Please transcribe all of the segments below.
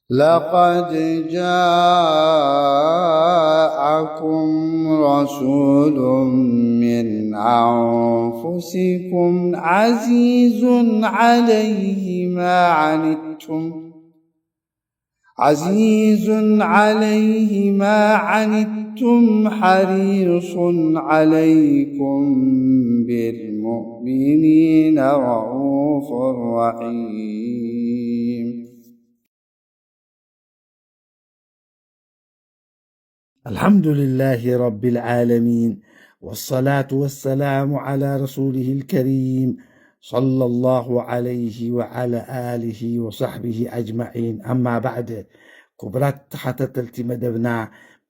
لقد جاءكم رسول من أنفسكم عزيز عليه ما عنتم، عزيز عليه ما عنتم حريص عليكم بالمؤمنين رءوف رحيم. الحمد لله رب العالمين، والصلاة والسلام على رسوله الكريم، صلى الله عليه وعلى آله وصحبه أجمعين. أما بعد، ክቡራት ተኸታተልቲ መደብና፣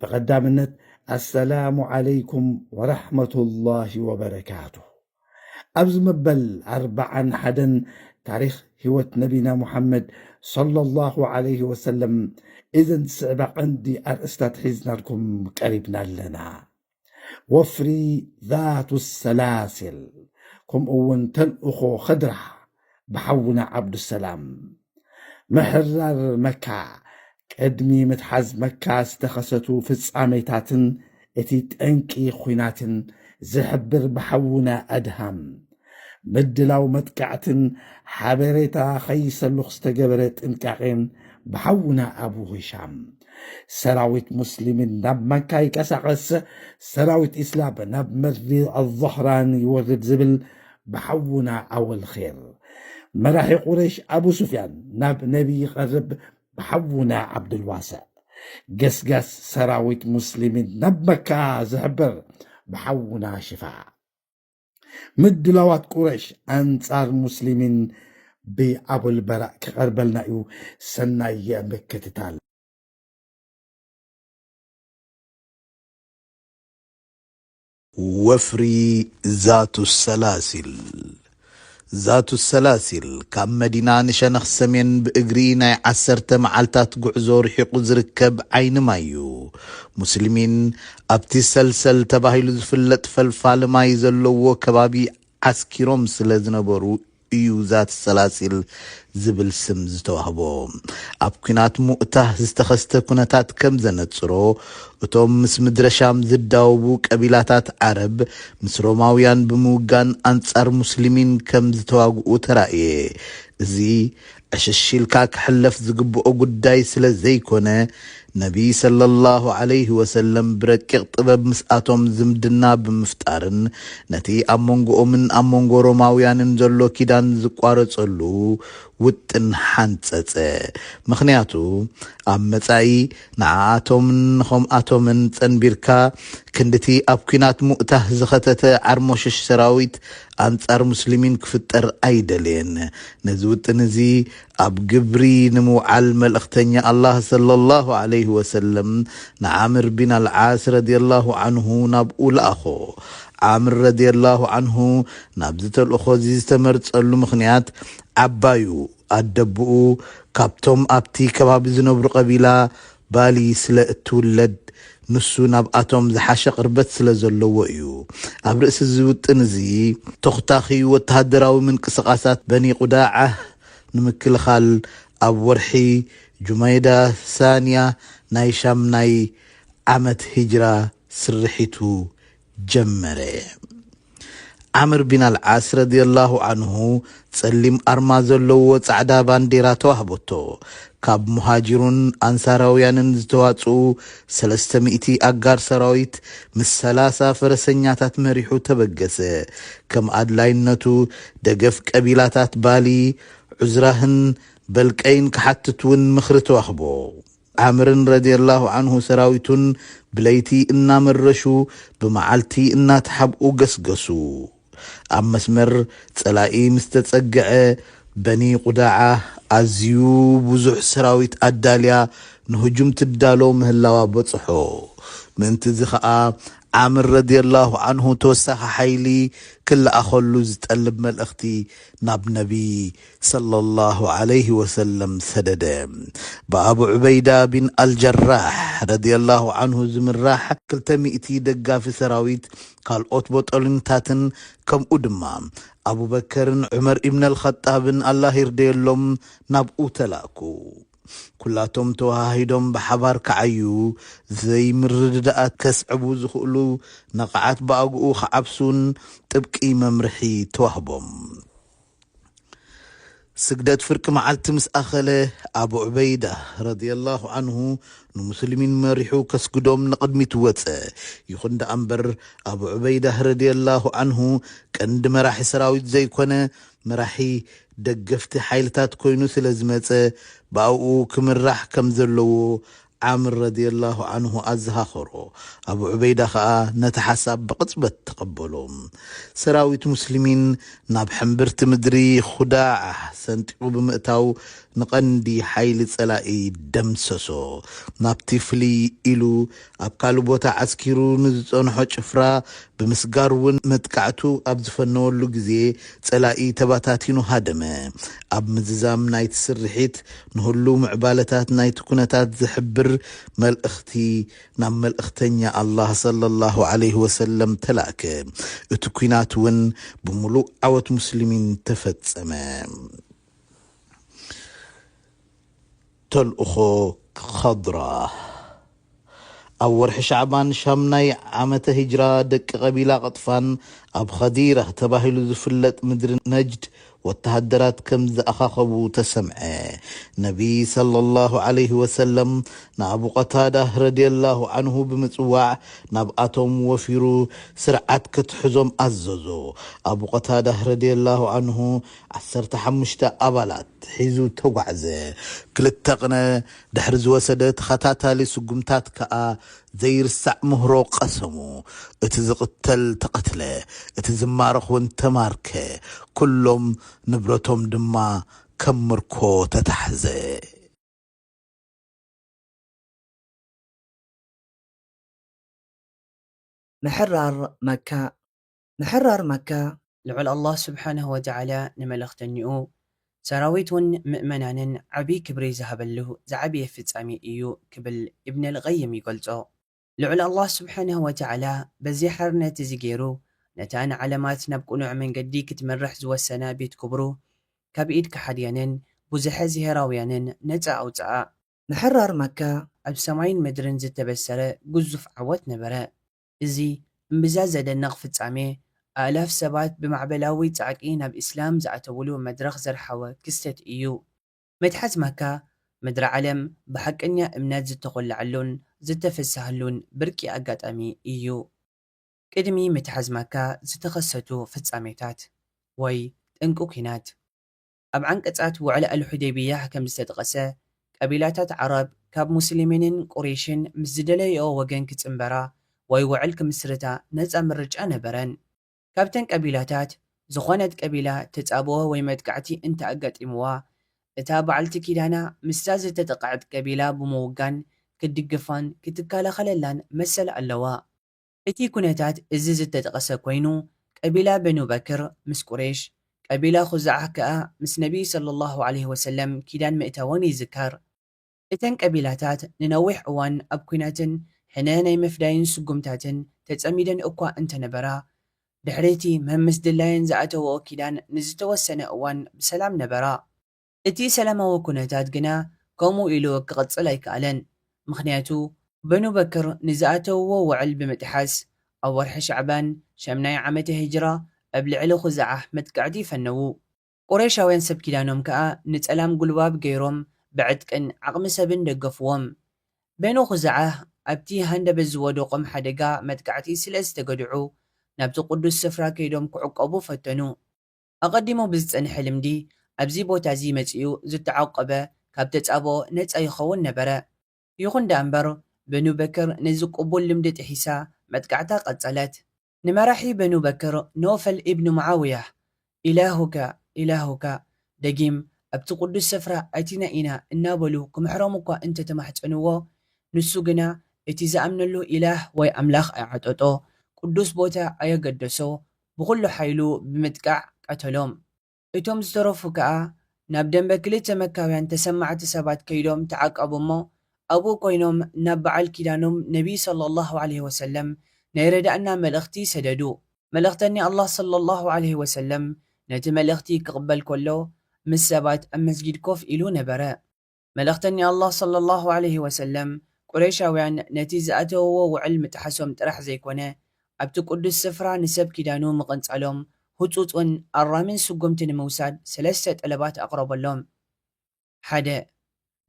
ብቐዳምነት ኣሰላሙ ዓለይኩም ወረሕመቱላሂ ወበረካቱ። ኣብዚ መበል ኣርባዓን ሓደን ታሪኽ ህይወት ነቢና ሙሓመድ ሰለላሁ ዓለይሂ ወሰለም፣ እዘን ዝስዕባ ቀንዲ ኣርእስታት ሒዝናልኩም ቀሪብና ኣለና። ወፍሪ ዛቱ ሰላሲል፣ ከምኡ እውን ተልእኾ ኸድራ ብሓውና ዓብዱሰላም፣ ምሕራር መካ፣ ቅድሚ ምትሓዝ መካ ዝተኸሰቱ ፍጻሜታትን እቲ ጠንቂ ኹናትን ዝሕብር ብሓውና ኣድሃም፣ ምድላው መጥቃዕትን ሓበሬታ ኸይሰሉኽ ዝተገበረ ጥንቃቄን ብሓውና ኣቡ ሂሻም፣ ሰራዊት ሙስሊሚን ናብ መካ ይንቀሳቐስ፣ ሰራዊት ኢስላም ናብ መርዚ ኣልዞህራን ይወርድ ዝብል ብሓውና ኣወል ኼር፣ መራሒ ቁረይሽ ኣቡ ሱፍያን ናብ ነቢ ይቐርብ ብሓውና ዓብዱልዋስዕ፣ ገስጋስ ሰራዊት ሙስሊሚን ናብ መካ ዝሕብር ብሓውና ሽፋዕ፣ ምድላዋት ቁረይሽ ኣንጻር ሙስሊሚን ብኣቡል በራእ ክቐርበልና እዩ። ሰናይ ምክትታል። ወፍሪ ዛቱ ሰላሲል። ዛቱ ሰላሲል ካብ መዲና ንሸነኽ ሰሜን ብእግሪ ናይ ዓሰርተ መዓልታት ጉዕዞ ርሒቑ ዝርከብ ዓይኒ ማይ እዩ። ሙስሊሚን ኣብቲ ሰልሰል ተባሂሉ ዝፍለጥ ፈልፋሊ ማይ ዘለዎ ከባቢ ዓስኪሮም ስለ ዝነበሩ እዩ ዛት ሰላሲል ዝብል ስም ዝተዋህቦ። ኣብ ኲናት ሙእታህ ዝተኸስተ ኩነታት ከም ዘነጽሮ፣ እቶም ምስ ምድረ ሻም ዝዳወቡ ቀቢላታት ዓረብ ምስ ሮማውያን ብምውጋን ኣንጻር ሙስሊሚን ከም ዝተዋግኡ ተራእየ። እዚ ዕሽሽ ኢልካ ክሕለፍ ዝግብኦ ጉዳይ ስለ ዘይኮነ፣ ነቢ ሰለላሁ ዐለይሂ ወሰለም ብረቂቕ ጥበብ ምስኣቶም ዝምድና ብምፍጣርን ነቲ ኣብ መንጎኦምን ኣብ መንጎ ሮማውያንን ዘሎ ኪዳን ዝቋረጸሉ ውጥን ሓንጸጸ። ምኽንያቱ፣ ኣብ መጻኢ ንዓኣቶምን ንኸምኣቶምን ጸንቢርካ፣ ክንድቲ ኣብ ኲናት ሙእታህ ዝኸተተ ዓርሞሽሽ ሰራዊት ኣንጻር ሙስሊሚን ክፍጠር ኣይደለየን። ነዚ ውጥን እዚ ኣብ ግብሪ ንምውዓል መልእኽተኛ ኣላህ ሰለላሁ ዐለይሂ ወሰለም ንዓምር ቢን ኣልዓስ ረዲየላሁ ዐንሁ ናብኡ ለኣኾ። ዓምር ረዲየላሁ ዐንሁ ናብዚ ተልእኾ እዚ ዝተመርጸሉ ምኽንያት ዓባዩ ኣደብኡ ካብቶም ኣብቲ ከባቢ ዝነብሩ ቀቢላ ባሊ ስለ እትውለድ፣ ንሱ ናብኣቶም ዝሓሸ ቅርበት ስለ ዘለዎ እዩ። ኣብ ርእሲ እዚ ውጥን እዚ፣ ተኹታኺ ወተሃደራዊ ምንቅስቓሳት በኒ ቁዳዓህ ንምክልኻል ኣብ ወርሒ ጁመይዳ ሳንያ ናይ ሻምናይ ዓመት ሂጅራ ስርሒቱ ጀመረ። ዓምር ቢን ኣልዓስ ረዲየላሁ ዐንሁ ጸሊም ኣርማ ዘለዎ ጻዕዳ ባንዴራ ተዋህበቶ። ካብ ሙሃጅሩን ኣንሳራውያንን ዝተዋጽኡ ሰለስተ ሚእቲ ኣጋር ሰራዊት ምስ ሰላሳ ፈረሰኛታት መሪሑ ተበገሰ። ከም ኣድላይነቱ ደገፍ ቀቢላታት ባሊ፣ ዑዝራህን በልቀይን ክሓትት እውን ምኽሪ ተዋህቦ። ዓምርን ረዲየላሁ ዐንሁ ሰራዊቱን ብለይቲ እናመረሹ ብመዓልቲ እናተሓብኡ ገስገሱ። ኣብ መስመር ጸላኢ ምስ ተጸግዐ፣ በኒ ቁዳዓ ኣዝዩ ብዙሕ ሰራዊት ኣዳልያ ንህጁም ትዳሎ ምህላዋ በጽሖ። ምእንቲ እዚ ኸኣ ዓምር ረዲየላሁ ዐንሁ ተወሳኺ ሓይሊ ክለኣኸሉ ዝጠልብ መልእኽቲ ናብ ነቢ ሰለላሁ ዐለይሂ ወሰለም ሰደደ። ብኣቡ ዑበይዳ ቢን ኣልጀራሕ ረዲየላሁ ዐንሁ ዝምራሕ ክልተ ሚእቲ ደጋፊ ሰራዊት፣ ካልኦት ቦጦሊንታትን ከምኡ ድማ ኣቡበከርን ዑመር ኢብን ኣልኸጣብን ኣላህ ይርደየሎም ናብኡ ተላእኩ። ኩላቶም ተወሃሂዶም ብሓባር ክዓዩ፣ ዘይምርድዳኣት ከስዕቡ ዝኽእሉ ነቓዓት ብኣግኡ ክዓብሱን ጥብቂ መምርሒ ተዋህቦም። ስግደት ፍርቂ መዓልቲ ምስ ኣኸለ፣ ኣቡ ዑበይዳ ረዲየላሁ ዐንሁ ንሙስሊሚን መሪሑ ከስግዶም ንቕድሚት ወጸ። ይኹን ደኣ እምበር፣ ኣቡ ዑበይዳ ረዲየላሁ ዐንሁ ቀንዲ መራሒ ሰራዊት ዘይኮነ፣ መራሒ ደገፍቲ ሓይልታት ኮይኑ ስለ ዝመጸ፣ ብኣኡ ክምራሕ ከም ዘለዎ ዓምር ረዲየላሁ ዐንሁ ኣዘኻኸሮ። ኣቡ ዑበይዳ ኸኣ ነቲ ሓሳብ ብቕጽበት ተቐበሎ። ሰራዊት ሙስሊሚን ናብ ሕምብርቲ ምድሪ ኹዳዓ ሰንጢቑ ብምእታው፣ ንቐንዲ ሓይሊ ጸላኢ ደምሰሶ። ናብቲ ፍልይ ኢሉ ኣብ ካልእ ቦታ ዓስኪሩ ንዝጸንሖ ጭፍራ ብምስጋር እውን፣ መጥቃዕቱ ኣብ ዝፈነወሉ ግዜ፣ ጸላኢ ተባታቲኑ ሃደመ። ኣብ ምዝዛም ናይቲ ስርሒት፣ ንህሉ ምዕባለታት ናይቲ ኩነታት ዝሕብር መልእኽቲ ናብ መልእኽተኛ ኣላህ ሰለላሁ ዐለይሂ ወሰለም ተላእከ። እቲ ኲናት እውን ብምሉእ ዓወት ሙስሊሚን ተፈጸመ። ተልእኾ ኸድራ። ኣብ ወርሒ ሻዕባን ሻምናይ ዓመተ ሂጅራ፣ ደቂ ቀቢላ ቐጥፋን ኣብ ኸዲራ ተባሂሉ ዝፍለጥ ምድሪ ነጅድ ወተሃደራት ከም ዝኣኻኸቡ ተሰምዐ። ነቢ ሰለላሁ ዐለይሂ ወሰለም ንኣቡ ቐታዳ ረዲየላሁ ዐንሁ ብምጽዋዕ፣ ናብኣቶም ወፊሩ ስርዓት ክትሕዞም ኣዘዞ። ኣቡ ቐታዳ ረዲየላሁ ዐንሁ ዓሰርተ ሓሙሽተ ኣባላት ሒዙ ተጓዕዘ። ክልተ ቅነ ድሕሪ ዝወሰደ ተኸታታሊ ስጉምታት ከኣ፣ ዘይርሳዕ ምህሮ ቀሰሙ። እቲ ዝቕተል ተቐትለ፣ እቲ ዝማረኽ እውን ተማርከ። ኩሎም ንብረቶም ድማ ከም ምርኮ ተታሕዘ። ምሕራር መካ። ምሕራር መካ፣ ልዑል ኣላህ ስብሓነሁ ወተዓላ ንመልእኽተኛኡ፣ ሰራዊት እውን ምእመናንን ዓብዪ ክብሪ ዝሃበሉ ዝዓበየ ፍጻሜ እዩ ክብል ኢብን ኣልቀይም ይገልጾ። ልዑል ኣላህ ስብሓነሁ ወተዓላ በዚ ሓርነት እዚ ገይሩ፣ ነታ ንዓለማት ናብ ቅኑዕ መንገዲ ክትመርሕ ዝወሰነ ቤት ክብሩ፣ ካብ ኢድ ከሓድያንን ብዙሐ ዚሄራውያንን ነጻ ኣውጽኣ። ምሕራር መካ ኣብ ሰማይን ምድርን ዝተበሰረ ግዙፍ ዓወት ነበረ። እዚ እምብዛ ዘደንቕ ፍጻሜ፣ ኣእላፍ ሰባት ብማዕበላዊ ጻዕቂ ናብ እስላም ዝኣተውሉ መድረኽ ዘርሓወ ክስተት እዩ። ምትሓዝ መካ፣ ምድሪ ዓለም ብሓቀኛ እምነት ዝተኾላዓሉን ዝተፈሳሃሉን ብርቂ ኣጋጣሚ እዩ። ቅድሚ ምትሓዝ መካ ዝተኸሰቱ ፍጻሜታት ወይ ጠንቂ ኲናት። ኣብ ዓንቀጻት ውዕል ኣልሑደይብያ ከም ዝተጠቐሰ፣ ቀቢላታት ዓረብ ካብ ሙስሊሚንን ቁሬሽን ምስ ዝደለይኦ ወገን ክጽንበራ ወይ ውዕል ክምስርታ ነጻ ምርጫ ነበረን። ካብተን ቀቢላታት ዝኾነት ቀቢላ ተጻብኦ ወይ መጥቃዕቲ እንተ ኣጋጢምዋ፣ እታ በዓልቲ ኪዳና ምስታ ዝተጠቕዐት ቀቢላ ብምውጋን ክትድግፋን ክትከላኸለላን መሰል ኣለዋ። እቲ ኩነታት እዚ ዝተጠቐሰ ኮይኑ፣ ቀቢላ በኑ በክር ምስ ቁሬሽ፣ ቀቢላ ኹዛዓህ ከኣ ምስ ነቢ ሰለላሁ ዐለይሂ ወሰለም ኪዳን ምእታወን ይዝከር። እተን ቀቢላታት ንነዊሕ እዋን ኣብ ኲናትን ሕነ ናይ ምፍዳይን ስጉምታትን ተጸሚደን እኳ እንተነበራ፣ ድሕሪ እቲ መምስ ድላየን ዝኣተወኦ ኪዳን ንዝተወሰነ እዋን ብሰላም ነበራ። እቲ ሰላማዊ ኩነታት ግና ከምኡ ኢሉ ክቕጽል ኣይከኣለን። ምኽንያቱ፣ በኑ በክር ንዝኣተውዎ ውዕል ብምጥሓስ፣ ኣብ ወርሒ ሻዕባን ሸምናይ ዓመተ ሂጅራ ኣብ ልዕሊ ኹዛዓ መጥቃዕቲ ፈነዉ። ቁረይሻውያን ሰብ ኪዳኖም ከኣ ንጸላም ጉልባብ ገይሮም ብዕጥቅን ዓቕሚ ሰብን ደገፍዎም። በኑ ኹዛዓ ኣብቲ ሃንደበት ዝወደቖም ሓደጋ መጥቃዕቲ ስለ ዝተገድዑ፣ ናብቲ ቅዱስ ስፍራ ከይዶም ክዕቀቡ ፈተኑ። ኣቐዲሙ ብዝጸንሐ ልምዲ፣ ኣብዚ ቦታ እዚ መጺኡ ዝተዓቆበ ካብ ተጻብኦ ነጻ ይኸውን ነበረ። ይኹን ደኣ እምበር፣ በኑ በክር ነዚ ቅቡል ልምዲ ጥሒሳ መጥቃዕታ ቀጸለት። ንመራሒ በኑ በክር ኖፈል ኢብኑ መዓውያ፣ "ኢላሁካ፣ ኢላሁካ፣ ደጊም ኣብቲ ቅዱስ ስፍራ ኣቲና ኢና" እናበሉ ክምሕሮም እኳ እንተተማሕጸንዎ፣ ንሱ ግና እቲ ዝኣምነሉ ኢላህ ወይ ኣምላኽ ኣይዓጠጦ፣ ቅዱስ ቦታ ኣየገደሶ፣ ብኹሉ ሓይሉ ብምጥቃዕ ቀተሎም። እቶም ዝተረፉ ከኣ ናብ ደንበ ክልተ መካውያን ተሰማዕቲ ሰባት ከይዶም ተዓቀቡ እሞ፣ ኣብኡ ኮይኖም ናብ በዓል ኪዳኖም ነቢ ሰለላሁ ዐለይሂ ወሰለም ናይ ረዳእና መልእኽቲ ሰደዱ። መልእኽተኛ ኣላህ ሰለላሁ ዐለይሂ ወሰለም ነቲ መልእኽቲ ክቕበል ከሎ፣ ምስ ሰባት ኣብ መስጊድ ኮፍ ኢሉ ነበረ። መልእኽተኛ ኣላህ ሰለላሁ ዐለይሂ ወሰለም፣ ቁረይሻውያን ነቲ ዝኣተውዎ ውዕል ምጥሓሶም ጥራሕ ዘይኮነ፣ ኣብቲ ቅዱስ ስፍራ ንሰብ ኪዳኑ ምቕንጻሎም ህጹጽን ኣራምን ስጉምቲ ንምውሳድ ሰለስተ ጠለባት ኣቕረበሎም። ሓደ፣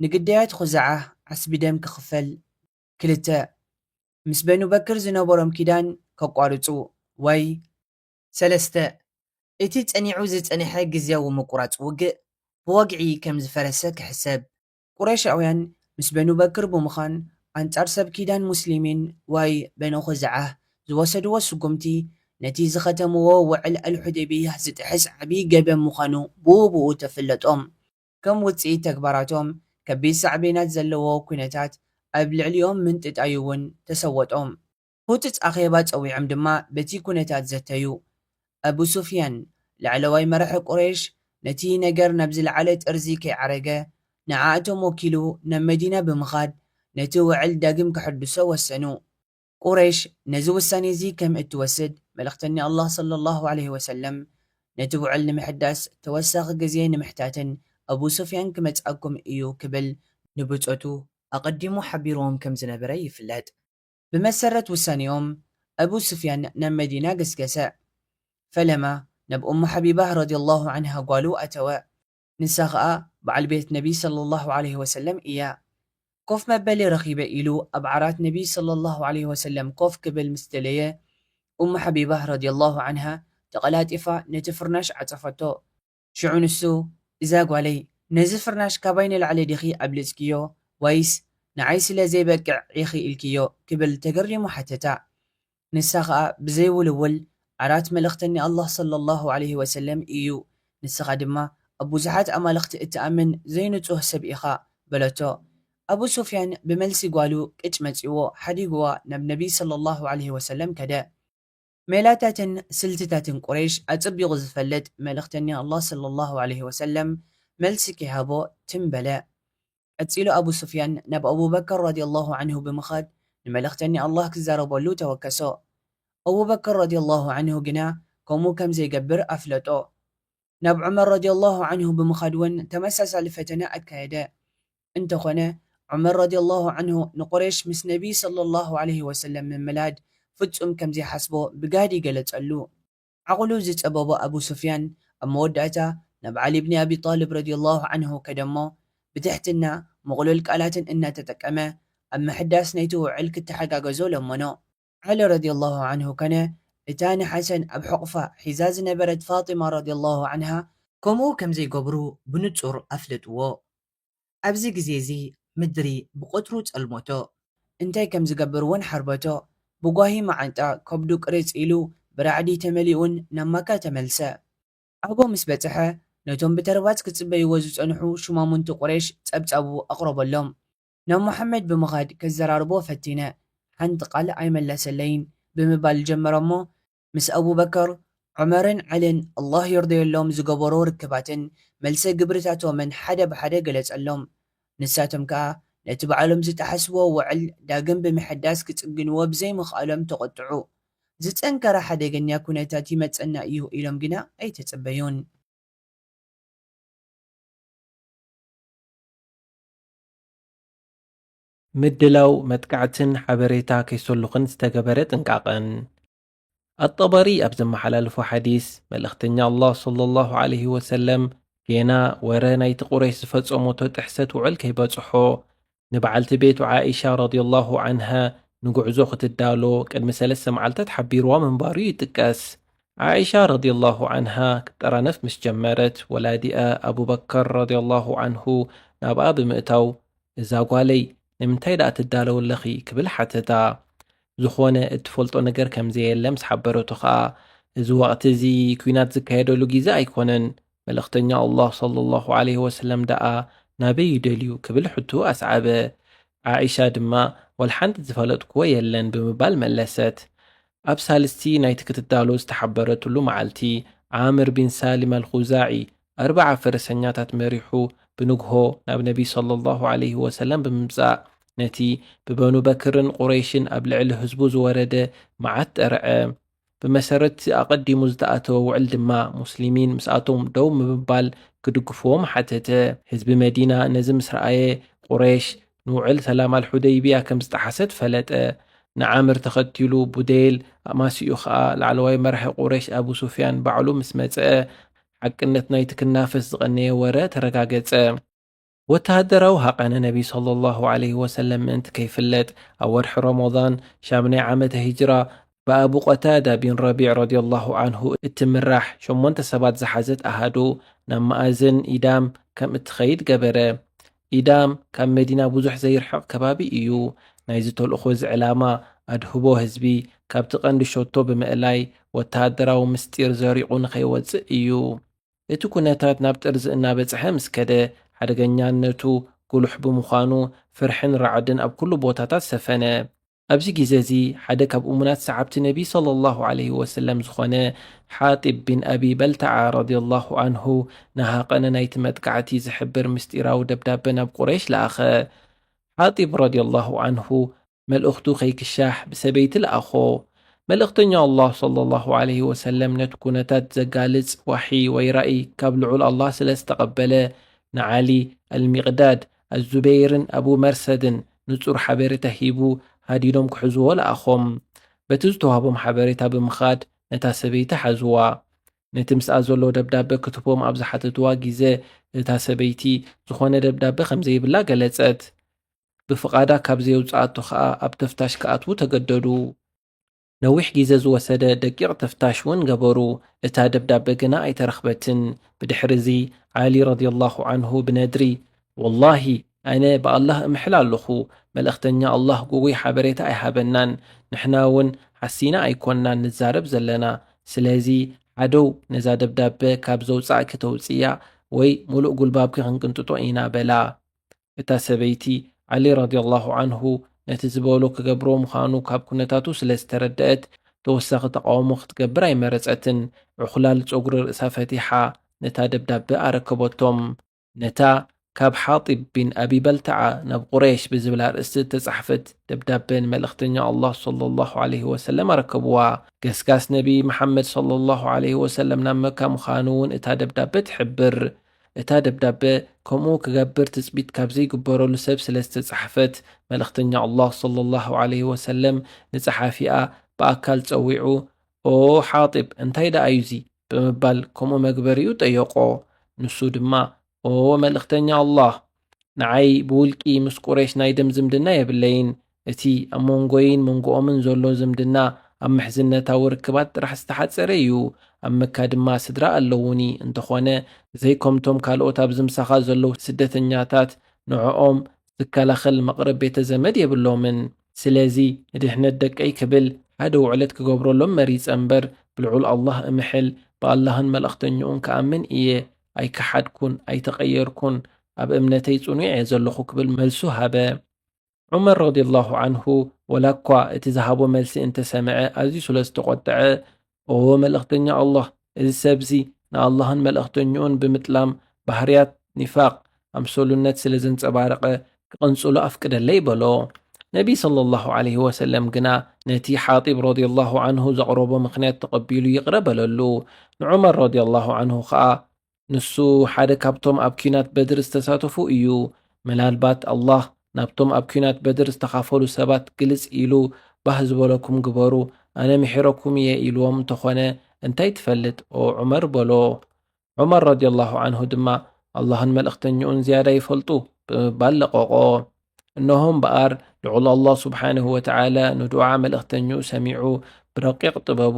ንግዳያት ኹዛዓ ዓስቢ ደም ክኽፈል። ክልተ፣ ምስ በኑ በክር ዝነበሮም ኪዳን ከቋርጹ፣ ወይ ሰለስተ፣ እቲ ጸኒዑ ዝጸንሐ ግዝያዊ ምቁራጽ ውግእ ብወግዒ ከም ዝፈረሰ ክሕሰብ። ቁረይሻውያን ምስ በኑ በክር ብምዃን ኣንጻር ሰብ ኪዳን ሙስሊሚን ወይ በኑ ኹዛዓ ዝወሰድዎ ስጉምቲ፣ ነቲ ዝኸተምዎ ውዕል ኣልሑደይብያ ዝጥሕስ ዓቢ ገበን ምዃኑ ብኡ ብኡ ተፈለጦም። ከም ውጽኢት ተግባራቶም፣ ከቢድ ሳዕቤናት ዘለዎ ኲነታት ኣብ ልዕሊኦም ምንጥጣዩ እውን ተሰወጦም። ህጹጽ ኣኼባ ጸዊዖም ድማ በቲ ኲነታት ዘተዩ። ኣቡ ሱፍያን፣ ላዕለዋይ መራሒ ቁረይሽ፣ ነቲ ነገር ናብ ዝለዓለ ጥርዚ ከይዓረገ፣ ንዓኣቶም ወኪሉ ናብ መዲና ብምኻድ ነቲ ውዕል ዳግም ከሐድሶ ወሰኑ። ቁረይሽ ነዚ ውሳኔ እዚ ከም እትወስድ፣ መልእኽተኛ ኣላህ ሰለላሁ ዐለይሂ ወሰለም፣ ነቲ ውዕል ንምሕዳስ ተወሳኺ ግዜ ንምሕታትን ኣቡ ሱፍያን ክመጽኣኩም እዩ ክብል ንብጾቱ ኣቐዲሙ ሓቢርዎም ከም ዝነበረ ይፍለጥ። ብመሰረት ውሳኔኦም፣ ኣቡ ሱፍያን ናብ መዲና ገስገሰ። ፈለማ ናብ ኡሙ ሓቢባህ ረዲየላሁ ዐንሃ ጓሉ ኣተወ። ንሳ ኸኣ በዓል ቤት ነቢ ሰለላሁ ዐለይሂ ወሰለም እያ። ኮፍ መበሊ ረኺበ ኢሉ ኣብ ዓራት ነቢ ሰለላሁ ዐለይሂ ወሰለም ኮፍ ክብል ምስ ደለየ፣ ኡሙ ሓቢባህ ረዲየላሁ ዐንሃ ተቐላጢፋ ነቲ ፍርናሽ ዓጸፈቶ። ሽዑ ንሱ፣ "እዛ ጓለይ፣ ነዚ ፍርናሽ ካባይ ንላዕሊ ዲኺ ኣብሊጽክዮ፣ ወይስ ንዓይ ስለ ዘይበቅዕ ኢኺ ኢልክዮ?" ክብል ተገሪሙ ሓተታ። ንሳ ኸኣ ብዘይውልውል፣ "ዓራት መልእኽተኛ ኣላህ ሰለላሁ ዐለይሂ ወሰለም እዩ፣ ንስኻ ድማ ኣብ ብዙሓት ኣማልኽቲ እትኣምን ዘይንጹህ ሰብ ኢኻ" በለቶ። ኣቡ ሱፍያን ብመልሲ ጓሉ ቅጭ መጺዎ ሓዲግዋ ናብ ነቢ ሰለላሁ ዐለይሂ ወሰለም ከደ። ሜላታትን ስልትታትን ቁረይሽ ኣጸቢቑ ዝፈልጥ መልእኽተኛ ኣላህ ሰለላሁ ዐለይሂ ወሰለም መልሲ ከይሃቦ ትም በለ። ቀጺሉ ኣቡ ሱፍያን ናብ ኣቡበከር ረዲየላሁ ዐንሁ ብምኻድ ንመልእኽተኛ ኣላህ ክዛረበሉ ተወከሶ። ኣቡበከር ረዲየላሁ ዐንሁ ግና ከምኡ ከም ዘይገብር ኣፍለጦ። ናብ ዑመር ረዲየላሁ ዐንሁ ብምኻድ እውን ተመሳሳሊ ፈተነ ኣካየደ። እንተኾነ፣ ዑመር ረዲየላሁ ዐንሁ ንቁረይሽ ምስ ነቢ ሰለላሁ ዐለይሂ ወሰለም ምምላድ ፍጹም ከም ዘይሓስቦ ብጋህዲ ገለጸሉ። ዓቕሉ ዝጸበቦ ኣቡ ሱፍያን ኣብ መወዳእታ ናብ ዓሊ ብኒ ኣቢ ጣልብ ረዲየላሁ ዐንሁ ከደሞ፣ ብትሕትና ምቕሉል ቃላትን እናተጠቀመ ኣብ ምሕዳስ ናይቲ ውዕል ክተሓጋገዞ ለመኖ። ዓሊ ረዲየላሁ ዐንሁ ከነ እታ ንሓሰን ኣብ ሕቑፋ ሒዛ ዝነበረት ፋጢማ ረዲየላሁ ዐንሃ ከምኡ ከም ዘይገብሩ ብንጹር ኣፍለጥዎ። ኣብዚ ግዜ እዚ ምድሪ ብቐትሩ ጸልመቶ። እንታይ ከም ዝገብር እውን ሓርበቶ። ብጓሂ መዓንጣ ከብዱ ቅርጽ ኢሉ ብራዕዲ ተመሊኡን ናብ ማካ ተመልሰ። ኣብኡ ምስ በጽሐ፣ ነቶም ብተርባጽ ክጽበይዎ ዝጸንሑ ሹማሙንቲ ቁረይሽ ጸብጻቡ ኣቕረበሎም። ናብ ሙሓመድ ብምኻድ ከዘራርቦ ፈቲነ፣ ሓንቲ ቃል ኣይመለሰለይን ብምባል ጀመረ እሞ፣ ምስ ኣቡበከር፣ ዑመርን ዓልን ኣላህ ይርደየሎም ዝገበሮ ርክባትን መልሰ ግብርታቶምን ሓደ ብሓደ ገለጸሎም። ንሳቶም ከኣ ነቲ ባዕሎም ዝጠሓስዎ ውዕል ዳግም ብምሕዳስ ክጽግንዎ ብዘይምኽኣሎም ተቖጥዑ። ዝጸንከረ ሓደገኛ ኩነታት ይመጸና እዩ ኢሎም ግና ኣይተጸበዩን። ምድላው መጥቃዕትን ሓበሬታ ከይሰሉኽን ዝተገበረ ጥንቃቐን። ኣጠበሪ ኣብ ዘመሓላለፎ ሓዲስ፣ መልእኽተኛ ኣላህ ሰለላሁ ዐለይሂ ወሰለም ጌና ወረ ናይቲ ቁረይሽ ዝፈጸሞቶ ጥሕሰት ውዕል ከይበጽሖ፣ ንበዓልቲ ቤቱ ዓኢሻ ረዲየላሁ ዐንሃ ንጉዕዞ ክትዳሎ ቅድሚ ሰለስተ መዓልታት ሓቢርዋ ምንባሩ ይጥቀስ። ዓኢሻ ረዲየላሁ ዐንሃ ክትጠራነፍ ምስ ጀመረት፣ ወላዲኣ ኣቡበከር ረዲየላሁ ዐንሁ ናብኣ ብምእታው፣ "እዛ ጓለይ፣ ንምንታይ ደኣ ትዳለዊ ኣለኺ?" ክብል ሓተታ። ዝኾነ እትፈልጦ ነገር ከም ዘየለ ምስ ሓበረቶ ኸኣ፣ "እዚ ወቕቲ እዚ ኲናት ዝካየደሉ ግዜ ኣይኮነን፣ መልእኽተኛ ኣላህ ሰለላሁ ዐለይሂ ወሰለም ደኣ ናበይ ይደልዩ?" ክብል ሕቶ ኣስዓበ። ዓኢሻ ድማ፣ "ወላ ሓንቲ ዝፈለጥክዎ የለን" ብምባል መለሰት። ኣብ ሳልስቲ ናይቲ ክትዳሎ ዝተሓበረትሉ መዓልቲ፣ ዓምር ቢን ሳሊም ኣልኹዛዒ ኣርብዓ ፈረሰኛታት መሪሑ ብንግሆ ናብ ነቢ ሰለላሁ ዐለይሂ ወሰለም ብምምጻእ፣ ነቲ ብበኑ በክርን ቁረይሽን ኣብ ልዕሊ ህዝቡ ዝወረደ መዓት ጠርዐ። ብመሰረት እቲ ኣቐዲሙ ዝተኣተወ ውዕል ድማ፣ ሙስሊሚን ምስኣቶም ደው ብምባል ክድግፍዎም ሓተተ። ህዝቢ መዲና ነዚ ምስ ረኣየ፣ ቁረይሽ ንውዕል ሰላም ኣልሑደይብያ ከም ዝጠሓሰት ፈለጠ። ንዓምር ተኸቲሉ ቡደይል ኣማሲኡ ኸኣ ላዕለዋይ መራሒ ቁረይሽ ኣቡ ሱፍያን ባዕሉ ምስ መጸ፣ ሓቅነት ናይቲ ክናፈስ ዝቐነየ ወረ ተረጋገጸ። ወተሃደራዊ ሃቐነ ነቢ ሰለላሁ ዐለይሂ ወሰለም ምእንቲ ከይፍለጥ፣ ኣብ ወርሒ ረመዳን ሻምናይ ዓመተ ሂጅራ ብኣቡ ቀታዳ ቢን ረቢዕ ረዲየላሁ ዐንሁ እትምራሕ ሸሞንተ ሰባት ዝሓዘት ኣሃዱ ናብ መኣዝን ኢዳም ከም እትኸይድ ገበረ። ኢዳም ካብ መዲና ብዙሕ ዘይርሕቕ ከባቢ እዩ። ናይዚ ተልእኾ እዚ ዕላማ ኣድህቦ ህዝቢ ካብቲ ቀንዲ ሸቶ ብምእላይ ወተሃደራዊ ምስጢር ዘሪቑ ንኸይወጽእ እዩ። እቲ ኩነታት ናብ ጥርዚ እናበጽሐ ምስ ከደ፣ ሓደገኛነቱ ጉሉሕ ብምዃኑ ፍርሕን ራዕድን ኣብ ኩሉ ቦታታት ሰፈነ። ኣብዚ ግዜ እዚ ሓደ ካብ እሙናት ሰዓብቲ ነቢ ሰለላሁ ዐለይሂ ወሰለም ዝኾነ ሓጢብ ቢን ኣቢ በልተዓ ረዲየላሁ ዐንሁ ንሃቐነ ናይቲ መጥቃዕቲ ዝሕብር ምስጢራዊ ደብዳበ ናብ ቁረይሽ ለኣኸ። ሓጢብ ረዲየላሁ ዐንሁ መልእኽቱ ከይክሻሕ ብሰበይቲ ለኣኾ። መልእኽተኛ ኣላህ ሰለላሁ ዐለይሂ ወሰለም ነቲ ኩነታት ዘጋልጽ ዋሒ ወይ ራእይ ካብ ልዑል ኣላህ ስለ ዝተቐበለ፣ ንዓሊ፣ ኣልሚቕዳድ፣ ኣዙበይርን ኣቡ መርሰድን ንጹር ሓበሬታ ሂቡ ሃዲዶም ክሕዝዎ ለኣኾም። በቲ ዝተዋህቦም ሓበሬታ ብምኻድ ነታ ሰበይቲ ሓዝዋ። ነቲ ምስኣ ዘሎ ደብዳበ ክትቦም ኣብ ዝሓተትዋ ግዜ፣ እታ ሰበይቲ ዝኾነ ደብዳበ ከም ዘይብላ ገለጸት። ብፍቓዳ ካብ ዘየውጽኣቶ ኸኣ ኣብ ተፍታሽ ክኣትዉ ተገደዱ። ነዊሕ ግዜ ዝወሰደ ደቂቕ ተፍታሽ እውን ገበሩ፣ እታ ደብዳበ ግና ኣይተረኽበትን። ብድሕሪ እዚ ዓሊ ረዲየላሁ ዐንሁ ብነድሪ፣ "ወላሂ፣ ኣነ ብኣላህ እምሕል ኣለኹ፣ መልእኽተኛ ኣላህ ግጉይ ሓበሬታ ኣይሃበናን፣ ንሕና እውን ሓሲና ኣይኮንናን ንዛረብ ዘለና። ስለዚ ሓደው ነዛ ደብዳበ ካብ ዘውጻእኪ ተውጽእያ ወይ ሙሉእ ጉልባብኪ ክንቅንጥጦ ኢና" በላ። እታ ሰበይቲ፣ ዓሊ ረዲየላሁ ዐንሁ ነቲ ዝበሎ ክገብሮ ምዃኑ ካብ ኩነታቱ ስለ ዝተረደአት፣ ተወሳኺ ተቓውሞ ክትገብር ኣይመረጸትን። ዕኹላል ጸጉሪ ርእሳ ፈቲሓ ነታ ደብዳበ ኣረከበቶም። ነታ ካብ ሓጢብ ቢን ኣቢ በልተዓ ናብ ቁረይሽ ብዝብል ኣርእስቲ እተጻሕፈት ደብዳበ ንመልእኽተኛ ኣላህ ሰለላሁ ዐለይሂ ወሰለም ኣረከብዋ። ገስጋስ ነቢ መሓመድ ሰለላሁ ዐለይሂ ወሰለም ናብ መካ ምዃኑ እውን እታ ደብዳበ ትሕብር። እታ ደብዳበ ከምኡ ክገብር ትጽቢት ካብ ዘይግበረሉ ሰብ ስለ ዝተጻሕፈት፣ መልእኽተኛ ኣላህ ሰለላሁ ዐለይሂ ወሰለም ንጸሓፊኣ ብኣካል ጸዊዑ፣ "ኦ ሓጢብ፣ እንታይ ደኣ እዩ እዚ?" ብምባል ከምኡ መግበሪኡ ጠየቖ። ንሱ ድማ፣ "ኦ መልእኽተኛ ኣላህ፣ ንዓይ ብውልቂ ምስ ቁረይሽ ናይ ደም ዝምድና የብለይን። እቲ ኣብ መንጎይን መንጎኦምን ዘሎ ዝምድና ኣብ ምሕዝነታዊ ርክባት ጥራሕ ዝተሓጸረ እዩ። ኣብ መካ ድማ ስድራ ኣለዉኒ። እንተኾነ፣ ዘይከምቶም ካልኦት ኣብዚ ምሳኻ ዘለዉ ስደተኛታት፣ ንዕኦም ዝከላኸል መቕርብ ቤተ ዘመድ የብሎምን። ስለዚ፣ ንድሕነት ደቀይ ክብል ሓደ ውዕለት ክገብረሎም መሪጸ እምበር፣ ብልዑል ኣላህ እምሕል፣ ብኣላህን መልእኽተኛኡን ክኣምን እየ። ኣይከሓድኩን፣ ኣይተቐየርኩን። ኣብ እምነተይ ጽኑዕ እየ ዘለኹ" ክብል መልሱ ሃበ። ዑመር ረዲየላሁ ዐንሁ፣ ወላ እኳ እቲ ዝሃቦ መልሲ እንተሰምዐ፣ ኣዝዩ ስለ ዝተቖጥዐ፣ "ኦ መልእኽተኛ ኣላህ፣ እዚ ሰብዚ ንኣላህን መልእኽተኛኡን ብምጥላም ባህርያት ኒፋቕ፣ ኣምሰሉነት ስለ ዘንጸባረቐ፣ ክቕንጽሎ ኣፍቅደለይ" በሎ። ነቢ ሰለላሁ ዐለይሂ ወሰለም ግና ነቲ ሓጢብ ረዲየላሁ ዐንሁ ዘቕረቦ ምኽንያት ተቐቢሉ ይቕረ በለሉ። ንዑመር ረዲየላሁ ዐንሁ ኸኣ፣ ንሱ ሓደ ካብቶም ኣብ ኲናት በድር ዝተሳተፉ እዩ። ምናልባት ኣላህ ናብቶም ኣብ ኲናት በድር ዝተኻፈሉ ሰባት ግልጽ ኢሉ፣ "ባህ ዝበለኩም ግበሩ፣ ኣነ ምሒረኩም እየ" ኢልዎም እንተኾነ፣ እንታይ ትፈልጥ ኦ ዑመር? በሎ። ዑመር ረዲየላሁ ዐንሁ ድማ፣ "ኣላህን መልእኽተኛኡን ዝያዳ ይፈልጡ" ብምባል ለቐቖ። እነሆ እምበኣር፣ ልዑል ኣላህ ስብሓንሁ ወተዓላ ንዱዓ መልእኽተኛኡ ሰሚዑ፣ ብረቂቕ ጥበቡ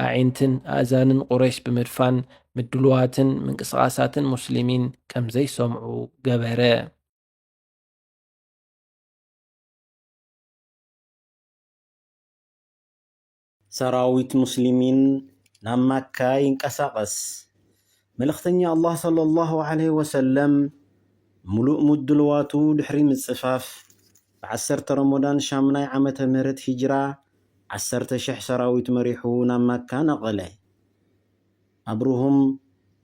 ኣዒንትን ኣእዛንን ቁረይሽ ብምድፋን፣ ምድሉዋትን ምንቅስቓሳትን ሙስሊሚን ከም ዘይሰምዑ ገበረ። ሰራዊት ሙስሊሚን ናብ ማካ ይንቀሳቐስ። መልእኽተኛ ኣላህ ሰለላሁ ዐለይሂ ወሰለም፣ ምሉእ ምድልዋቱ ድሕሪ ምጽፋፍ፣ ብዓሰርተ ረመዳን ሻምናይ ዓመተ ምህረት ሂጅራ፣ ዓሰርተ ሽሕ ሰራዊት መሪሑ ናብ ማካ ነቐለ። ኣብርሁም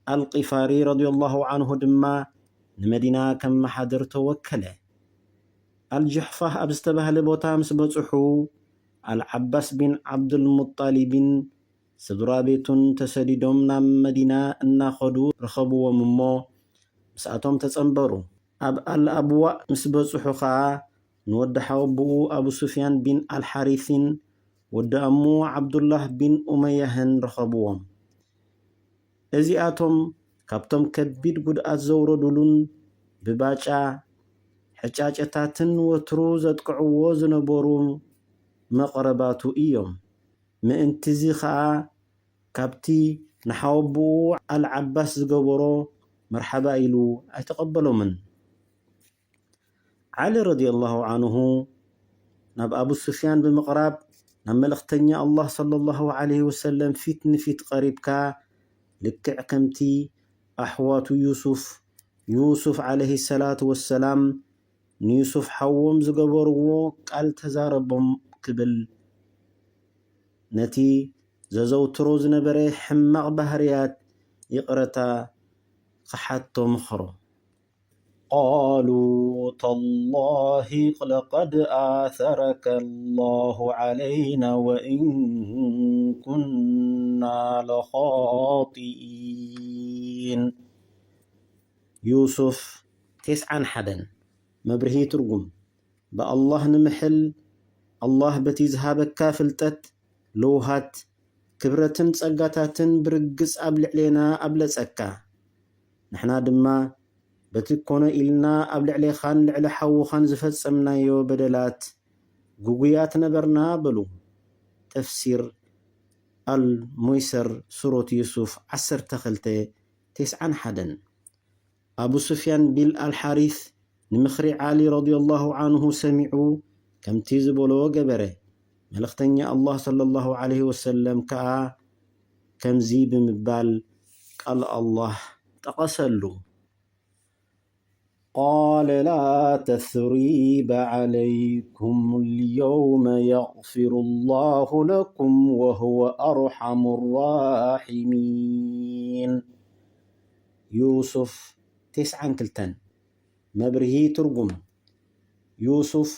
ኣልቂፋሪ ረዲየላሁ ዐንሁ ድማ ንመዲና ከመሓድር ተወከለ። ኣልጁሕፋህ ኣብ ዝተባህለ ቦታ ምስ በጽሑ፣ ኣልዓባስ ቢን ዓብዱልሙጣሊብን ስድራ ቤቱን ተሰዲዶም ናብ መዲና እናኸዱ ረኸብዎም እሞ፣ ምስኣቶም ተጸንበሩ። ኣብ ኣልኣብዋእ ምስ በጽሑ ኸኣ ንወዲ ሓወቦኡ ኣቡ ሱፍያን ቢን ኣልሓሪስን ወዲ ኣሙ ዓብዱላህ ቢን ኡመያህን ረኸብዎም። እዚኣቶም ካብቶም ከቢድ ጉድኣት ዘውረዱሉን ብባጫ ሕጫጨታትን ወትሩ ዘጥቅዕዎ ዝነበሩ መቕረባቱ እዮም። ምእንትዚ ኸኣ ካብቲ ንሓወቦኡ ኣልዓባስ ዝገበሮ መርሓባ ኢሉ ኣይተቐበሎምን። ዓሊ ረዲየላሁ ዓንሁ ናብ ኣቡ ሱፍያን ብምቕራብ ናብ መልእኽተኛ ኣላህ ሰለላሁ ዓለይሂ ወሰለም ፊት ንፊት ቀሪብካ ልክዕ ከምቲ ኣሕዋቱ ዩሱፍ፣ ዩሱፍ ዓለይሂ ሰላቱ ወሰላም ንዩሱፍ ሓዎም ዝገበርዎ ቃል ተዛረቦም ክብል ነቲ ዘዘውትሮ ዝነበረ ሕማቕ ባህርያት ይቕረታ ክሓቶ ምኽሮ። قالوا تالله لقد آثرك الله علينا وإن كنا لخاطئين. ዩሱፍ ተስዓን ሓደን። መብርሂ ትርጉም። ብኣላህ ንምሕል፣ ኣላህ በቲ ዝሃበካ ፍልጠት፣ ለውሃት፣ ክብረትን ጸጋታትን ብርግጽ ኣብ ልዕሌና ኣብለጸካ። ንሕና ድማ በቲ ኮነ ኢልና ኣብ ልዕሌኻን ልዕሊ ሓውኻን ዝፈጸምናዮ በደላት ግጉያት ነበርና በሉ። ተፍሲር ኣልሞይሰር ሱረት ዩሱፍ ዓሰርተ ክልተ ተስዓን ሓደን። ኣቡ ሱፍያን ቢል ኣልሓሪስ ንምኽሪ ዓሊ ረዲየላሁ ዓንሁ ሰሚዑ ከምቲ ዝበሎ ገበረ። መልእኽተኛ ኣላህ ሰለላሁ ዓለይሂ ወሰለም ከኣ ከምዚ ብምባል ቃል ኣላህ ጠቐሰሉ። قال لا تثريب عليكم اليوم يغفر الله لكم وهو أرحم الراحمين. ዩሱፍ ተስዓን ክልተን። መብርሂ ትርጉም። ዩሱፍ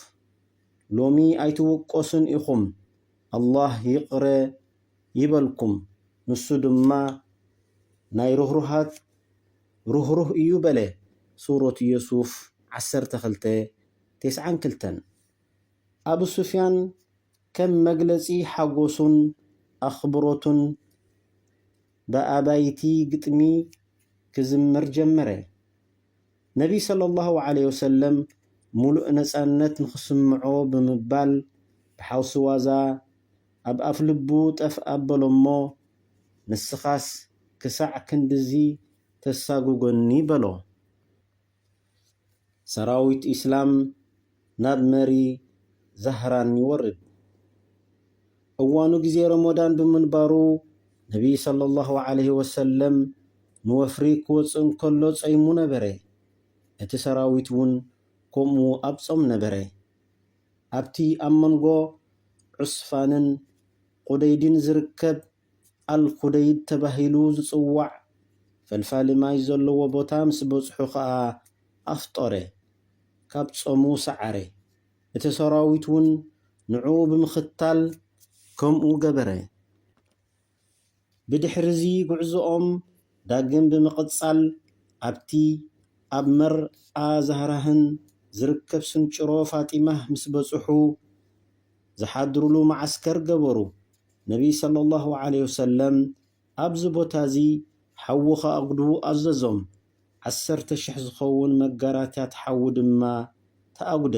ሎሚ ኣይትውቀሱን ኢኹም፣ ኣላህ ይቕረ ይበልኩም፣ ንሱ ድማ ናይ ርህሩሃት ርህሩህ እዩ በለ። ሱረት ዩሱፍ ዓሰርተ ክልተ ተስዓን ክልተን። ኣቡ ሱፍያን ከም መግለጺ ሓጎሱን ኣኽብሮቱን ብኣባይቲ ግጥሚ ክዝምር ጀመረ። ነቢ ሰለላሁ ዓለይሂ ወሰለም ሙሉእ ነጻነት ንኽስምዖ ብምባል ብሓውሲ ዋዛ ኣብ ኣፍልቡ ጠፍ ኣበሎ እሞ፣ ንስኻስ ክሳዕ ክንድዚ ተሳጉጎኒ በሎ። ሰራዊት ኢስላም ናብ መሪ ዛህራን ይወርድ። እዋኑ ግዜ ረመዳን ብምንባሩ ነቢ ሰለላሁ ዓለይሂ ወሰለም ንወፍሪ ክወፅእ እንከሎ ጸይሙ ነበረ። እቲ ሰራዊት እውን ከምኡ ኣብ ጾም ነበረ። ኣብቲ ኣብ መንጎ ዑስፋንን ቁደይድን ዝርከብ ኣልኩደይድ ተባሂሉ ዝጽዋዕ ፈልፋሊ ማይ ዘለዎ ቦታ ምስ በጽሑ ኸኣ ኣፍጠረ፣ ካብ ጾሙ ሰዓረ። እቲ ሰራዊት እውን ንዕኡ ብምኽታል ከምኡ ገበረ። ብድሕርዚ ጉዕዞኦም ዳግም ብምቕጻል ኣብቲ ኣብ መርኣ ዛህራህን ዝርከብ ስንጭሮ ፋጢማህ ምስ በጽሑ ዝሓድሩሉ መዓስከር ገበሩ። ነቢ ሰለላሁ ዓለይሂ ወሰለም ኣብዚ ቦታ እዚ ሓዊ ከኣጉዱ ኣዘዞም። ዓሰርተ ሽሕ ዝኸውን መጋራትያት ሓዊ ድማ ተኣጉደ።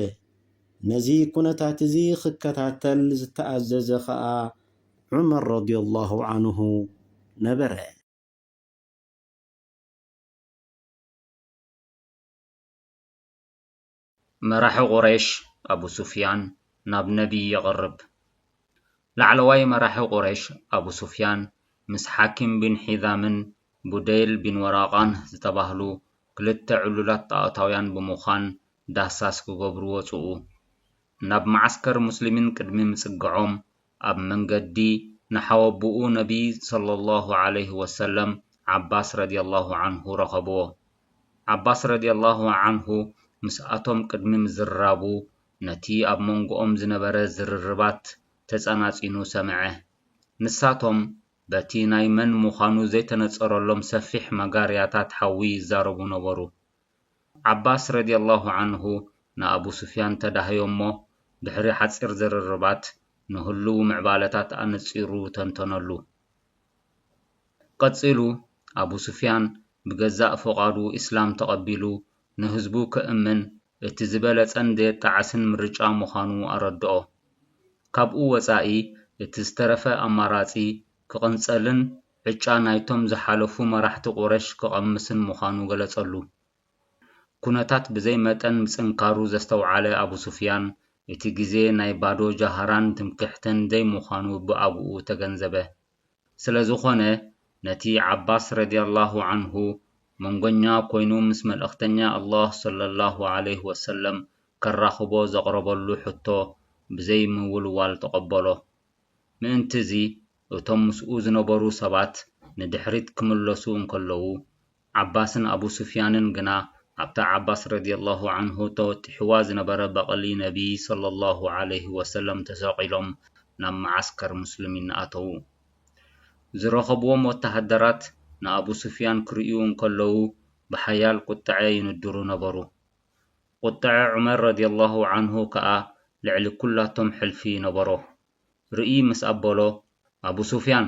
ነዚ ኩነታት እዚ ክከታተል ዝተኣዘዘ ኸኣ ዑመር ረዲየላሁ ዓንሁ ነበረ። መራሒ ቁረይሽ ኣቡ ሱፍያን ናብ ነቢ የቕርብ። ላዕለዋይ መራሒ ቁረይሽ ኣቡ ሱፍያን ምስ ሓኪም ቢን ሒዛምን ቡደይል ቢን ወራቓን ዝተባህሉ ክልተ ዕሉላት ጣኦታውያን ብምዃን ዳህሳስ ክገብሩ ወጽኡ። ናብ መዓስከር ሙስሊሚን ቅድሚ ምጽግዖም ኣብ መንገዲ ንሓወቡኡ ነቢ ሰለላሁ ዓለይሂ ወሰለም ዓባስ ረዲየላሁ ዓንሁ ረኸብዎ። ዓባስ ረዲየላሁ ዓንሁ ምስኣቶም ቅድሚ ምዝራቡ ነቲ ኣብ መንጎኦም ዝነበረ ዝርርባት ተጸናጺኑ ሰምዐ። ንሳቶም በቲ ናይ መን ምዃኑ ዘይተነጸረሎም ሰፊሕ መጋርያታት ሓዊ ይዛረቡ ነበሩ። ዓባስ ረዲየላሁ ዐንሁ ንኣቡ ሱፍያን ተዳህዮ እሞ፣ ድሕሪ ሓጺር ዝርርባት ንህሉው ምዕባለታት ኣነጺሩ ተንተነሉ። ቀጺሉ፣ ኣቡ ሱፍያን ብገዛእ ፍቓዱ ኢስላም ተቐቢሉ፣ ንህዝቡ ከእምን እቲ ዝበለጸን ዘየጣዕስን ምርጫ ምዃኑ ኣረድኦ። ካብኡ ወጻኢ፣ እቲ ዝተረፈ ኣማራጺ ክቕንጸልን ዕጫ ናይቶም ዝሓለፉ መራሕቲ ቁረሽ ክቐምስን ምዃኑ ገለጸሉ። ኩነታት ብዘይ መጠን ምጽንካሩ ዘስተውዓለ ኣቡ ሱፍያን፣ እቲ ግዜ ናይ ባዶ ጃህራን ትምክሕትን ዘይምዃኑ ብኣግኡ ተገንዘበ። ስለ ዝኾነ፣ ነቲ ዓባስ ረዲየላሁ ዐንሁ መንጎኛ ኮይኑ ምስ መልእኽተኛ ኣላህ ሰለላሁ ዐለይሂ ወሰለም ከራኽቦ ዘቕረበሉ ሕቶ ብዘይ ምውልዋል ተቐበሎ። ምእንቲ እዚ፣ እቶም ምስኡ ዝነበሩ ሰባት ንድሕሪት ክምለሱ እንከለዉ፣ ዓባስን ኣቡ ሱፍያንን ግና ኣብታ ዓባስ ረዲየላሁ ዐንሁ ተወጢሕዋ ዝነበረ በቕሊ ነቢ ሰለላሁ ዐለይሂ ወሰለም ተሰቒሎም ናብ መዓስከር ሙስሊሚን ኣተዉ። ዝረኸብዎም ወተሃደራት ንኣቡ ሱፍያን ክርእዩ እንከለዉ ብሓያል ቁጥዐ ይንድሩ ነበሩ። ቁጥዐ ዑመር ረዲየላሁ ዐንሁ ከኣ ልዕሊ ኩላቶም ሕልፊ ነበሮ። ርእይ ምስ ኣበሎ፣ ኣቡ ሱፍያን፣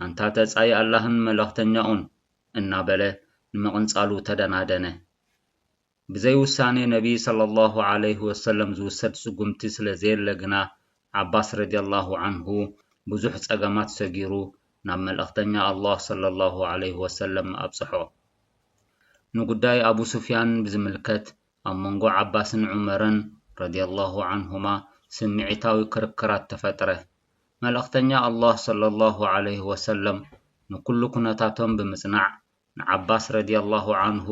ኣንታ ተጻይ ኣላህን መልእኽተኛኡን፣ እናበለ ንምቕንጻሉ ተደናደነ። ብዘይ ውሳኔ ነቢ ሰለላሁ ዐለይሂ ወሰለም ዝውሰድ ስጉምቲ ስለ ዘየለ ግና፣ ዓባስ ረዲየላሁ ዐንሁ ብዙሕ ጸገማት ሰጊሩ ናብ መልእኽተኛ ኣላህ ሰለላሁ ዐለይሂ ወሰለም ኣብጽሖ። ንጉዳይ ኣቡ ሱፍያን ብዝምልከት፣ ኣብ መንጎ ዓባስን ዑመርን ረዲየላሁ ዐንሁማ ስምዒታዊ ክርክራት ተፈጥረ። መልእኽተኛ ኣላህ ሰለላሁ ዐለይሂ ወሰለም ንኩሉ ኩነታቶም ብምጽናዕ፣ ንዓባስ ረዲየላሁ ዐንሁ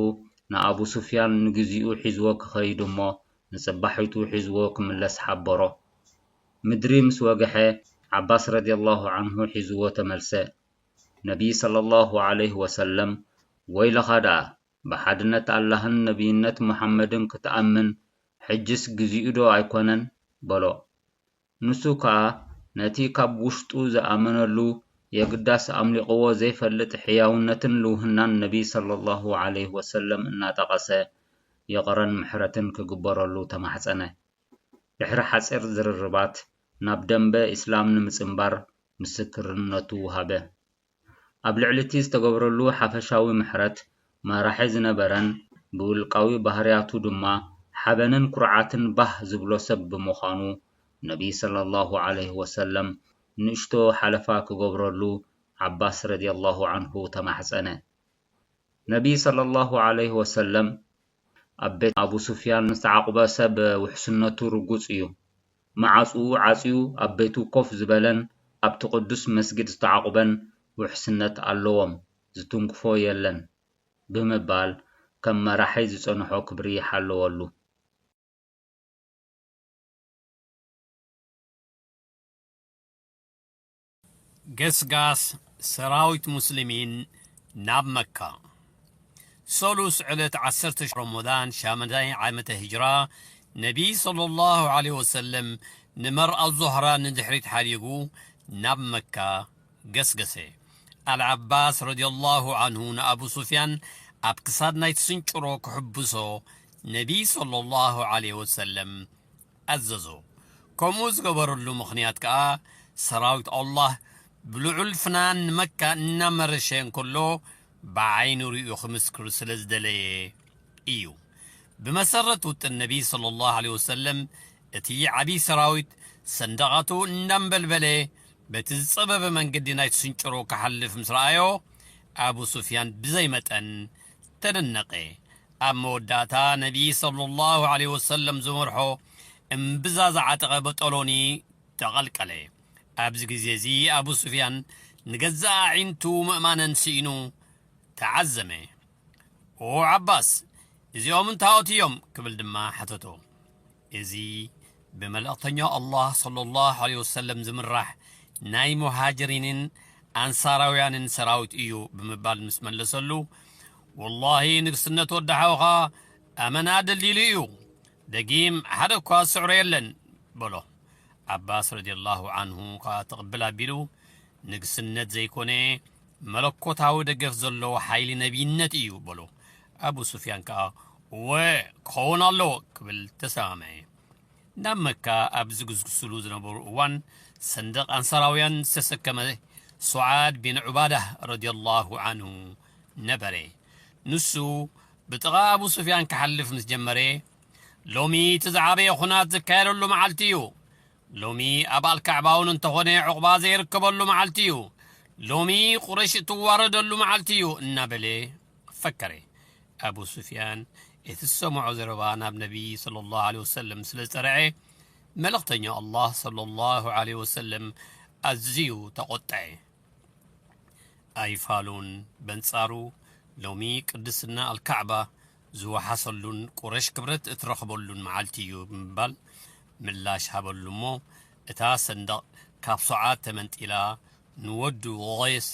ንኣቡ ሱፍያን ንግዚኡ ሒዝዎ ክኸይድ እሞ፣ ንጽባሒቱ ሒዝዎ ክምለስ ሓበሮ። ምድሪ ምስ ወግሐ፣ ዓባስ ረዲየላሁ ዐንሁ ሒዝዎ ተመልሰ። ነቢ ሰለላሁ ዐለይሂ ወሰለም፣ "ወይለኻ ደኣ፣ ብሓድነት ኣላህን ነብይነት ሙሓመድን ክትኣምን ሕጅስ ግዚኡ ዶ ኣይኮነን?" በሎ። ንሱ ከኣ ነቲ ካብ ውሽጡ ዝኣመነሉ የግዳስ ኣምሊቕዎ ዘይፈልጥ ሕያውነትን ልውህናን ነቢ ሰለላሁ ዐለይሂ ወሰለም እናጠቐሰ ይቕረን ምሕረትን ክግበረሉ ተማሕጸነ። ድሕሪ ሓጺር ዝርርባት ናብ ደንበ ኢስላም ንምጽንባር ምስክርነቱ ወሃበ። ኣብ ልዕሊ እቲ ዝተገብረሉ ሓፈሻዊ ምሕረት መራሒ ዝነበረን ብውልቃዊ ባህርያቱ ድማ ሓበንን ኩርዓትን ባህ ዝብሎ ሰብ ብምዃኑ፣ ነቢ ሰለላሁ ዐለይሂ ወሰለም ንእሽቶ ሓለፋ ክገብረሉ ዓባስ ረዲየላሁ ዐንሁ ተማሕጸነ። ነቢ ሰለላሁ ዐለይሂ ወሰለም፣ ኣብ ቤት ኣቡ ሱፍያን ዝተዓቑበ ሰብ ውሕስነቱ ርጉጽ እዩ። መዓጽኡ ዓጽዩ ኣብ ቤቱ ኮፍ ዝበለን ኣብቲ ቅዱስ መስጊድ ዝተዓቑበን ውሕስነት ኣለዎም፣ ዝትንክፎ የለን ብምባል ከም መራሒ ዝጸንሖ ክብሪ ሓለወሉ። ገስጋስ ሰራዊት ሙስሊሚን ናብ መካ። ሰሉስ ዕለት ዓሰርተ ረመዳን ሻምናይ ዓመተ ሂጅራ፣ ነቢ ሰለላሁ ዐለይሂ ወሰለም ንመርኣ ዞህራ ንድሕሪት ሓዲጉ ናብ መካ ገስገሰ። ኣልዓባስ ረዲየላሁ ዐንሁ ንኣቡ ሱፍያን ኣብ ክሳድ ናይቲ ስንጭሮ ክሕብሶ ነቢ ሰለላሁ ዐለይሂ ወሰለም ኣዘዞ። ከምኡ ዝገበረሉ ምኽንያት ከኣ፣ ሰራዊት ኣላህ ብልዑል ፍናን ንመካ እናመረሸ እንከሎ፣ ብዓይኑ ርእዩ ክምስክር ስለ ዝደለየ እዩ። ብመሰረት ውጥን ነቢ ሰለላሁ ዐለይሂ ወሰለም፣ እቲ ዓቢ ሰራዊት ሰንደቓቱ እናንበልበለ፣ በቲ ዝጸበበ መንገዲ ናይቲ ስንጭሮ ክሓልፍ ምስ ረኣዮ፣ ኣቡ ሱፍያን ብዘይ መጠን ተደነቐ። ኣብ መወዳእታ፣ ነቢ ሰለላሁ ዐለይሂ ወሰለም ዝመርሖ እምብዛ ዝዓጠቐ በጠሎኒ ተቐልቀለ። ኣብዚ ግዜ እዚ፣ ኣቡ ሱፍያን ንገዛእ ኣዒንቱ ምእማነን ስኢኑ ተዓዘመ። "ኦ ዓባስ፣ እዚኦም እንታዎት እዮም?" ክብል ድማ ሓተቶ። "እዚ ብመልእኽተኛ ኣላህ ሰለላሁ ዐለይሂ ወሰለም ዝምራሕ ናይ ሙሃጅሪንን ኣንሳራውያንን ሰራዊት እዩ" ብምባል ምስ መለሰሉ፣ "ወላሂ ንግስነት ወዲ ሓውኻ ኣመና ደልዲሉ እዩ፣ ደጊም ሓደ እኳ ዝስዕሮ የለን" በሎ። ዓባስ ረዲየላሁ ዐንሁ ከኣ ትቕብል ኣቢሉ፣ "ንግስነት ዘይኮነ፣ መለኮታዊ ደገፍ ዘለዎ ሓይሊ ነቢይነት እዩ" በሎ። ኣቡ ሱፍያን ከኣ፣ እወ፣ ክኸውን ኣለዎ ክብል ተሰማምዐ። ናብ መካ ኣብ ዝግስግስሉ ዝነበሩ እዋን፣ ሰንደቕ ኣንሳራውያን ዝተሰከመ ሱዓድ ቢን ዑባዳ ረዲየላሁ ዓንሁ ነበረ። ንሱ ብጥቓ ኣቡ ሱፍያን ክሓልፍ ምስ ጀመረ፣ "ሎሚ እቲ ዝዓበየ ኹናት ዝካየደሉ መዓልቲ እዩ። ሎሚ ኣብ ኣልካዕባ እውን እንተኾነ ዑቕባ ዘይርከበሉ መዓልቲ እዩ። ሎሚ ቁረሽ እትዋረደሉ መዓልቲ እዩ" እናበለ ፈከረ። ኣቡ ሱፍያን እቲ ዝሰምዖ ዘረባ ናብ ነቢ ሰለላሁ ዐለይሂ ወሰለም ስለ ዝጸርዐ፣ መልእኽተኛ ኣላህ ሰለላሁ ዐለይሂ ወሰለም ኣዝዩ ተቖጥዐ። ኣይፋሉን። በንጻሩ፣ "ሎሚ ቅድስና ኣልካዕባ ዝወሓሰሉን ቁረሽ ክብረት እትረኽበሉን መዓልቲ እዩ" ብምባል ምላሽ ሃበሉ እሞ፣ እታ ሰንደቕ ካብ ሶዓት ተመንጢላ ንወዱ ቐይስ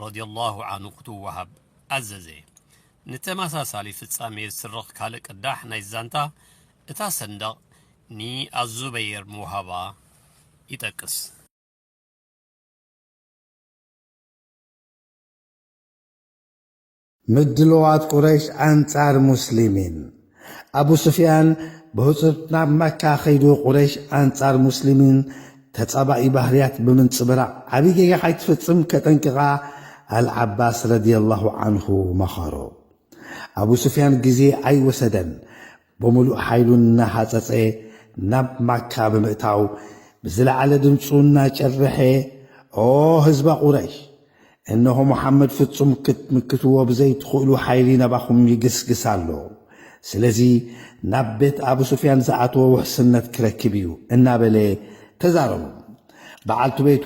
ረዲየላሁ ዓንሁ ክትወሃብ ኣዘዘ። ንተመሳሳሊ ፍጻሜ ዝስርቕ ካልእ ቅዳሕ ናይ ዛንታ፣ እታ ሰንደቕ ንኣዙበይር ምውሃባ ይጠቅስ። ምድልዋት ቁረይሽ ኣንጻር ሙስሊሚን። ኣቡ ሱፍያን ብህጹጽ ናብ መካ ከይዱ፣ ቁረይሽ ኣንጻር ሙስሊሚን ተጻባኢ ባህርያት ብምንጽብራቕ ዓብዪ ጌጋ ካይትፍጽም ከጠንቅቓ ኣልዓባስ ረዲየላሁ ዓንሁ መኸሮ። ኣቡ ሱፍያን ግዜ ኣይወሰደን። ብምሉእ ሓይሉ እናሃጸጸ ናብ ማካ ብምእታው፣ ብዝለዓለ ድምፁ እናጨርሐ፣ "ኦ ህዝበ ቁረይሽ፣ እነሆ ሙሓመድ ፍጹም ክትምክትዎ ብዘይትኽእሉ ሓይሊ ናባኹም ይግስግስ ኣሎ። ስለዚ ናብ ቤት ኣቡ ሱፍያን ዝኣተወ ውሕስነት ክረክብ እዩ" እናበለ ተዛረቡ። በዓልቲ ቤቱ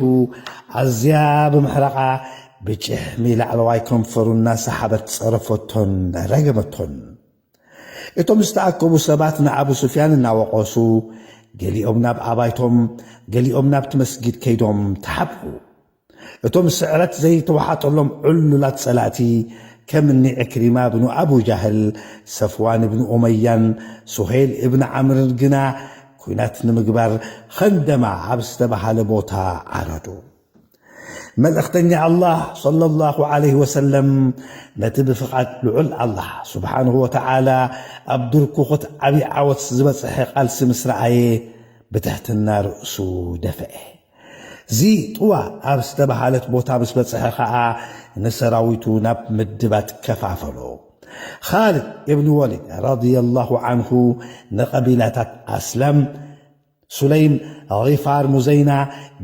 ኣዝያ ብምሕራቓ ብጭሕሚ ላዕለዋይ ከንፈሩ እናሰሓበት ጸረፈቶን ረገመቶን። እቶም ዝተኣከቡ ሰባት ንኣቡ ሱፍያን እናወቐሱ፣ ገሊኦም ናብ ኣባይቶም፣ ገሊኦም ናብቲ መስጊድ ከይዶም ተሓብኡ። እቶም ስዕረት ዘይተዋሓጠሎም ዕሉላት ጸላእቲ፣ ከም እኒ ዕክሪማ ብኑ ኣቡ ጃህል፣ ሰፍዋን እብን ኡመያን ሱሄል እብን ዓምርን ግና፣ ኲናት ንምግባር ኸንደማ ኣብ ዝተባህለ ቦታ ዓረዱ። መልእኽተኛ ኣላህ ሰለላሁ ዐለይሂ ወሰለም ነቲ ብፍቓድ ልዑል ኣላህ ስብሓንሁ ወተዓላ ኣብ ድርኩኹት ዓብዪ ዓወት ዝበጽሐ ቃልሲ ምስ ረኣየ ብትሕትና ርእሱ ደፍአ። እዚ ጥዋ ኣብ ዝተባሃለት ቦታ ምስ በጽሐ ኸኣ ንሰራዊቱ ናብ ምድባት ከፋፈሎ። ኻልድ እብን ወሊድ ረዲየላሁ ዐንሁ ንቐቢላታት ኣስለም፣ ሱለይም፣ ጊፋር፣ ሙዘይና፣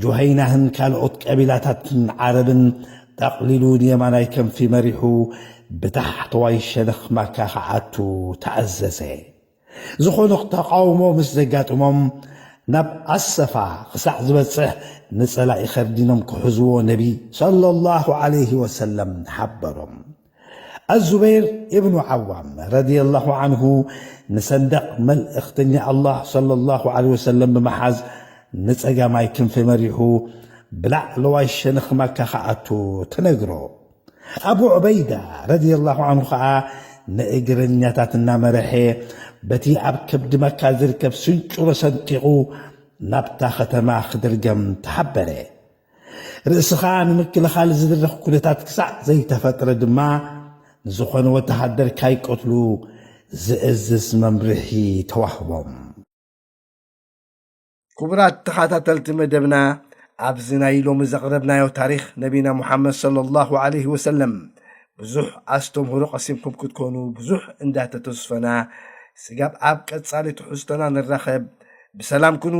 ጁሀይናህን ካልኦት ቀቢላታትን ዓረብን ጠቕሊሉ ንየማናይ ከንፊ መሪሑ ብታሕተዋይ ሸነኽ ማካ ክኣቱ ተኣዘዘ። ዝኾነ ተቓውሞ ምስ ዘጋጥሞም ናብ ኣሰፋ ክሳዕ ዝበጽሕ ንጸላኢ ከርዲኖም ክሕዝዎ ነቢ ሰለላሁ ዐለይሂ ወሰለም ሓበሮም። ኣዙበይር ኢብኑ ዓዋም ረዲየላሁ ዐንሁ ንሰንደቕ መልእኽተኛ ኣላህ ሰለላሁ ዐለይሂ ወሰለም ብምሓዝ ንጸጋማይ ክንፊ መሪሑ ብላዕለዋይ ሸነኽ ማካ ክኣቱ ተነግሮ። ኣቡ ዑበይዳ ረዲየላሁ ዐንሁ ኸኣ ንእግረኛታት እናመረሐ በቲ ኣብ ከብዲ መካ ዝርከብ ስንጭሮ ሰንጢቑ ናብታ ኸተማ ክድርገም ተሓበረ። ርእስኻ ንምክልኻል ዝድረኽ ኩነታት ክሳዕ ዘይተፈጥረ ድማ፣ ንዝኾነ ወተሃደር ካይቀትሉ ዝእዝዝ መምርሒ ተዋህቦም። ክቡራት ተኸታተልቲ መደብና፣ ኣብዚ ናይ ሎሚ ዘቕረብናዮ ታሪኽ ነቢና ሙሓመድ ሰለላሁ ዐለይሂ ወሰለም ብዙሕ ኣስተምህሮ ቀሲምኩም ክትኮኑ ብዙሕ እንዳተተስፈና፣ ስጋብ ኣብ ቀጻሊ ትሕዝቶና ንራኸብ። ብሰላም ኩኑ።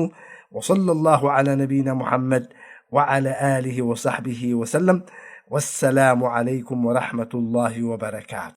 ወሰለላሁ ዐላ ነቢይና ሙሓመድ ወዐላ ኣሊሂ ወሳሕቢሂ ወሰለም። ወሰላሙ ዐለይኩም ወረሕመቱላሂ ወበረካቱ።